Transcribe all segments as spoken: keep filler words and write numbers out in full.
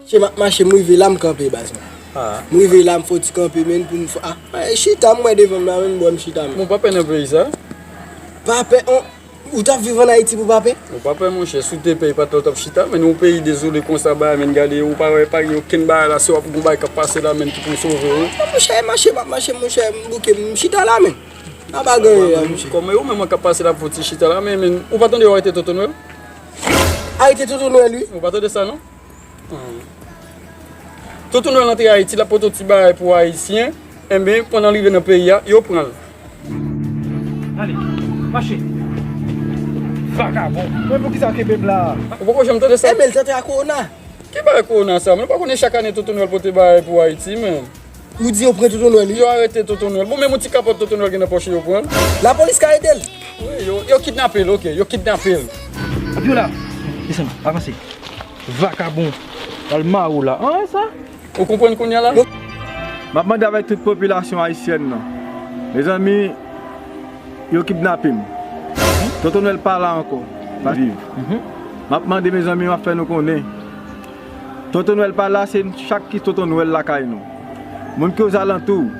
Mache, m ap mache, m rive la, m kanpe, baz mwen. Ah. M rive la, m fè yon ti kanpe, men pou m fè, ah, eh, chita, m wè devan m la, men m bwè, m chita, men. Bon, pa pè nan peyi sa. Pa pè, on, ou t ap viv ann Ayiti pou pa pè? Ou pa pè, monchè, si w te pè, e pa t la w t ap chita, men yon peyi dezole konsa, bagay, men gade, ou pa wè, pa gen okenn bagay la, se w ap gon bagay k ap pase la, men ki pou sove w. Non, monchè, mache, m ap mache, monchè, m bouke, m chita la, men. Pa bagay, la, monchè. Kòman yo menm k ap pase la pou ti chita la, men, men, ou pa tande yo arete Tonton Nwèl? Arete Tonton Nwèl, wi. Ou pa tande sa, non? Hmm. Tonton Nwèl antre Ayiti, l ap pote yon ti bagay pou Ayisyen. Enben, pandan l rive nan peyi a, yo pran l. Ale, mache. Vakabon. Men poukisa w kenbe m la? Ou poko janm tande sa? Enben, l t antre ak kowona. Ki bagay kowona sa? Men ou pa konnen chak ane Tonton Nwèl pote bagay pou Ayiti, men. Ou di yo pran Tonton Nwèl, wi. Yo arete Tonton Nwèl. Bon, menm yon ti kapòt Tonton Nwèl gen nan pòch li, yo pran l. Lapolis ka ede l. Wi, yo, yo kidnape l, oke, yo kidnape l. Vyola, desann, avanse. Vakabon, al mare w la. An, sa? Ou konprann kounye a la? M ap mande avèk tout popilasyon ayisyèn nan. Mezanmi, yo kidnape m. Tonton Nwèl pa la ankò, pa viv. Mhm. M ap mande, mezanmi, m ap fè nou konnen. Tonton Nwèl pa la, se chak ki Tonton Nwèl lakay nou. Moun ki ozalantou,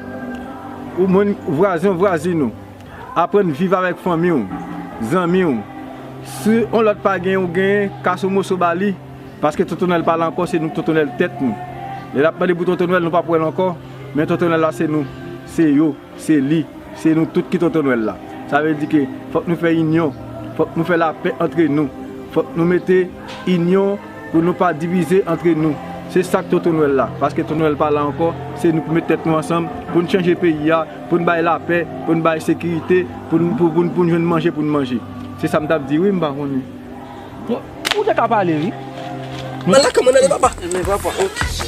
ou moun vwazen, vwazin ou, aprann viv avèk fanmi w, zanmi w. Si yon lòt pa gen, ou gen, kase yon moso ba li, paske Tonton Nwèl pa la ankò, se nou k Tonton Nwèl tèt nou. Lè n ap mande pou Tonton Nwèl, nou p ap wè l ankò, men Tonton Nwèl la, se nou, se yo, se li, se nou tout ki Tonton Nwèl la. Sa vle di ke fòk nou fè inyon, fòk nou fè lapè antre nou, fòk nou mete inyon pou nou pa divize antre nou. Se sa k Tonton Nwèl la, paske Tonton Nwèl pa la ankò, se nou pou met tèt nou ansanm, pou n chanje peyi a, pou n bay lapè, pou n bay sekirite, pou n, pou, pou n, pou n jwenn manje pou n manje. Se sa m t ap di wi, m pa konnen. Bon, ou te ka pale wi. Mwen la kòmandan de papa. Men papa, ok.